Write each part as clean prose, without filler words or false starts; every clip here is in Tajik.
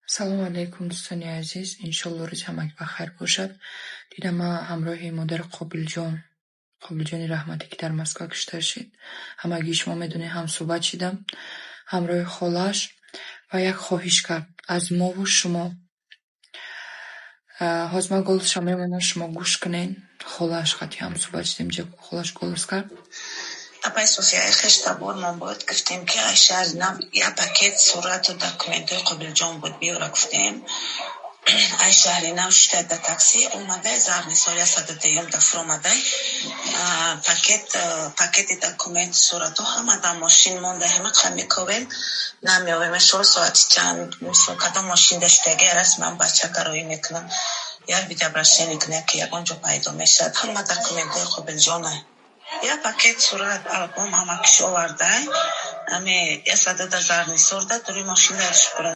Салому алайкум, дӯстони азиз. Иншолло, рӯзи ҳамагӣ ба хайр бошад. Дидам, ман ҳамроҳи модари Қобилҷон, Қобилҷони раҳматӣ, ки дар Москва кушта шид, ҳамагии шумо медонед, ҳамсӯҳбат шидам ҳамроҳи холааш ва як хоҳиш кард аз мову шумо. Ҳозир ман голосша мемонам, шумо гӯш кунед. Холааш қати ҳамсӯҳбат шидем, ҷа холаш голос кард. Апай София, хештабормон буд, гуфтем, ки ай шаҳри нав як пакет сурату документҳои Қобилҷон буд, биёра гуфтем. Ай шаҳри нав шита да такси омадай, Зарнисор 102-юм да фуромадай, пакет, пакети документ, суратҳо ҳама дар мошин монда. Ҳама қа мековем, намеовем. Шуро соати чанд, мисол, кадом мошин даштаги расман бача кароӣ мекунам, як видеообращение кунем, ки ягон ҷо пайдо мешавад. Ҳама документҳои Қобилҷона, як пакет сурат, албом ҳама киш овардай, ами ясада да Зарнисорда дури мошин дашпура.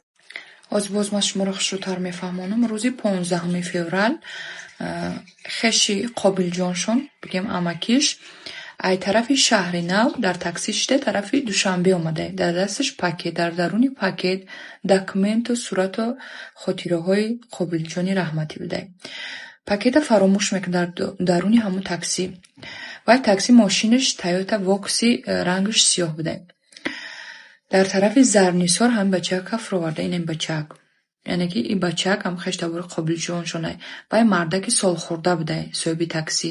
Ҳозир боз ман шуморо хушрӯтар мефаҳмонам. Рӯзи 15-уми феврал хеши Қобилҷоншон, бигем, амакиш, ай тарафи шаҳри нав дар такси шида тарафи Душанбе омада. Дар дасташ пакет, дар даруни пакет документу сурату хотираҳои Қобилҷони раҳматӣ буда. Пакета фаромӯш мекунад дар даруни ҳамун такси. Вай такси мошинаш Тойота Вокси, рангаш сиёҳ буда. Дар тарафи Зарнисор ҳамин бачака фуроварда, инам бачак. Яъне ки ин бачак ҳам хештабори Қобилҷоншонай. Вай мардаки солхӯрда будай, соҳиби таксӣ.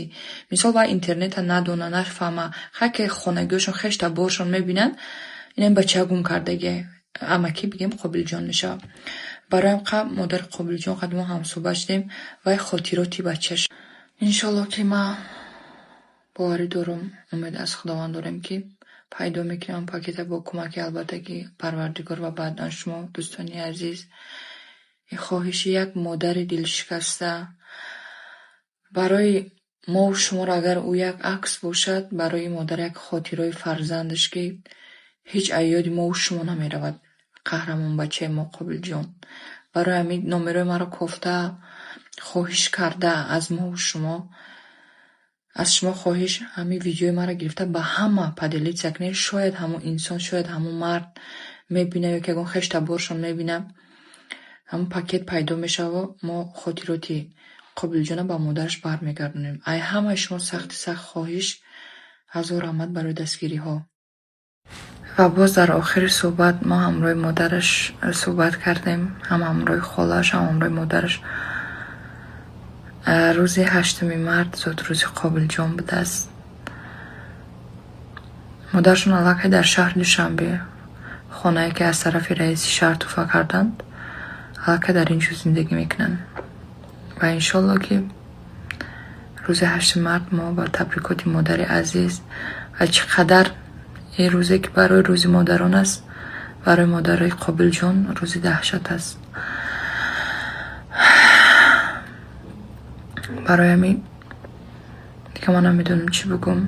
Мисол, вай интернета надона, нафаҳма. Хай, ки хонагиҳошон, хештаборшон мебинанд, инам бачак гум кардагиай. Амакӣ, бигем, Қобилҷон мешавад. Барои ҳам қа модари Қобилҷон қад мо ҳамсӯҳбат шудем, вай хотироти бачаш. Иншолло, ки ман боварӣ дорам, умед аз Худованд дорем, ки пайдо мекунем пакета бо кӯмаки, албатта ки, Парвардигор ва баъдан шумо, дӯстони азиз. Хоҳиши як модари дилшикаста барои мову шуморо агар ӯ як акс бошад, барои модар як хотираи фарзандаш, ки ҳеҷ аз ёди мову шумо намеравад. Қаҳрамонбачаи мо Қобилҷон. Барои ҳамин номерои маро кофта, хоҳиш карда аз мову шумо, аз шумо хоҳиш, ҳамин видеои маро гирифта ба ҳама поделиться кунед. Шояд ҳамон инсон, шояд ҳамон мард мебина ё ки ягон хештаборшон мебина, ҳамон пакет пайдо мешаву мо хотироти Қобилҷона ба модараш бармегардонем. Ай ҳамаи шумо сахти сахт хоҳиш, ҳазор раҳмат барои дастгириҳо. Ва боз дар охири суҳбат мо ҳамроҳи модараш суҳбат кардем, ҳам ҳамроҳи холааш, ҳам ҳамроҳи модараш. Рӯзи 8-уми март зодрӯзи Қобилҷон будааст. Модарашон аллакай дар шаҳри Душанбе, хонае ки аз тарафи раиси шаҳр туҳфа карданд, аллакай дар ин ҷо зиндагӣ мекунанд. Ва иншолло, ки рӯзи 8-уми март мо ба табрикоти модари азиз ва чӣ қадар ин рӯзе, ки барои рӯзи модарон аст, барои модари Қобилҷон рӯзи даҳшат аст. Барои ҳамин дига ман намедонам чӣ бигӯм.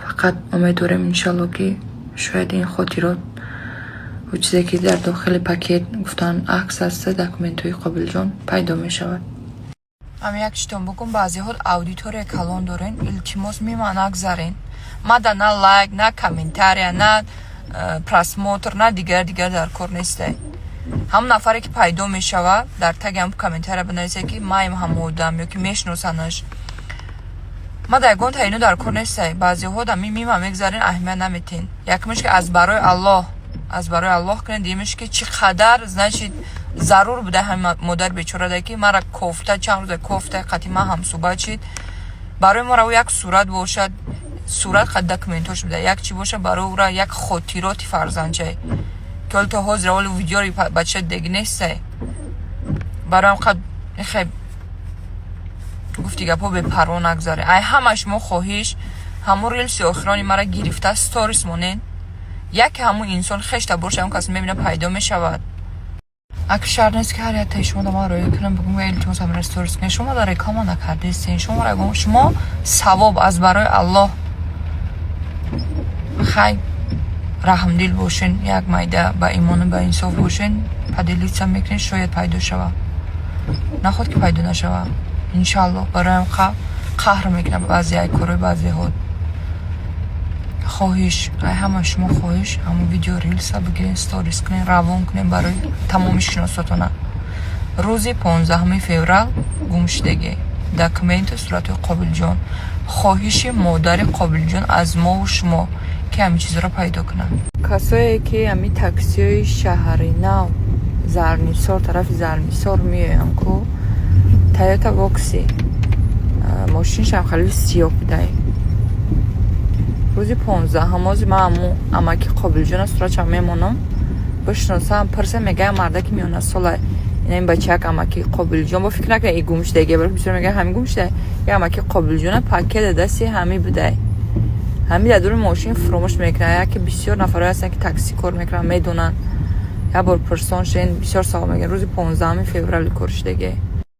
Фақат умед дорем, иншалло, ки шояд ин хотирот ва чизе, ки дар дохили пакет гуфтанд, акс аст, документҳои Қобилҷон пайдо мешавад. Ҳам як чизтон бигӯм: баъзеҳо аудитория калон дорен, илтимос, мимо нагзарен. Мада на лайк, на комментария, на просмотр, на дигар дигар дар кор нестай. Ҳамон нафаре, ки пайдо мешавад, дар таги ҳам комментария бинависе, ки маем ҳамон одам ё ки мешиносанаш. Мада ягон таино дар кор нестай. Баъзеҳо да мимо мегзарен, аҳамият наметен. Якумеш, ки аз барои Аллоҳ, аз барои Аллоҳ кунед. Дуюмеш, ки чӣ қадар, значит, зарур буда ҳамин модари бечорада, ки мара кофта, чанд рӯза кофта, қати ман ҳамсӯҳбат шид. Барои мора ӯ як сурат бошад, сурат қад документош буда, як чӣ боша, барои ӯра як хотироти фарзандчай, ки ҳоли то ҳозир ҳоли видеори бача деги нестай. Бароям қад хе гуфти гапҳо бепарво нагзаре. Ай ҳама шумо хоҳиш, ҳамун рилси охирони мара гирифта сторис монен. Яке ҳамун инсон хешта боша, ҳамон кас мебина, пайдо мешавад. Аки шарт нест, ки ҳар яктаи шумо да ман роя кунам, бигӯм: «Илтимос, ҳамира сторис кунед». Шумо да реклама накардестен. Шумо шумо савоб, аз барои Аллоҳ. Хай, раҳмдил бошен, як майда ба имону ба инсоф бошен, поделиться мекунед, шояд пайдо шава. Наход ки пайдо нашава, иншаллоҳ. Бароям қаҳр мекунам баъзе ай корои баъзеҳо. Хоҳиш, ай ҳама шумо хоҳиш, ҳамон видео рилса бигирен, сторис кунен, равон кунен барои тамоми шиносотона. Рӯзи 15 феврал гум шудагӣ документу сурати Қобилҷон. Хоҳиши модари Қобилҷон аз мову шумо, ки ҳамин чизро пайдо кунанд. Касое ки ҳамин таксиҳои Шаҳри Нав, Зарнисор, тарафи Зарнисор меоянд ку, Тойота Вокси, мошиншам хеле сиёҳ будай. Рӯзи 15-ҳам ози ман аму амаки Қобилҷона суратшам мемонам, бишиносам, пирсам. Мегӯям, мардаки миёнасола, ина ин бачак амаки Қобилҷон. Бо фикр накунед, и гум шудаги, бисёр мегӯям, ҳамин гум шуда. Я амаки Қобилҷона пакет дасти ҳами будай, ҳами дар дури мошин фуромӯш мекунад. Яке бисёр нафарое ҳастанд, ки такси кор мекунанд, медонанд. Як бор пурсон шен, бисёр савол мегӯянд. Рӯзи 15 феврали кор шудаги.